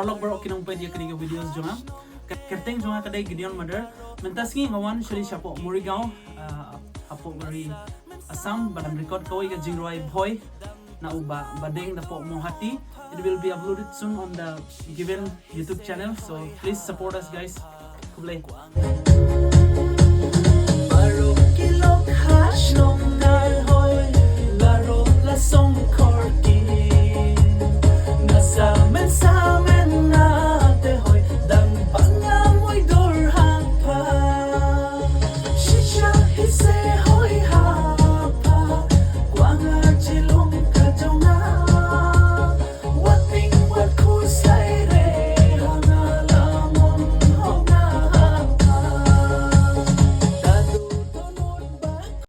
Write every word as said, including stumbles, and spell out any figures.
Paralok baroh ki nongpeit ïa kine ki videos jong nga. Ka kyrteng jong nga ka dei Gideon Mother. Mynta sngi nga wan sha ri shapoh Morigaon, uh, hapoh ka ri Assam, ban record kawei ka jingrwai Bhoi na u Bah Badeng napoh Mawhati. It will be uploaded soon on the Given YouTube channel, so please support us, guys. Khublei.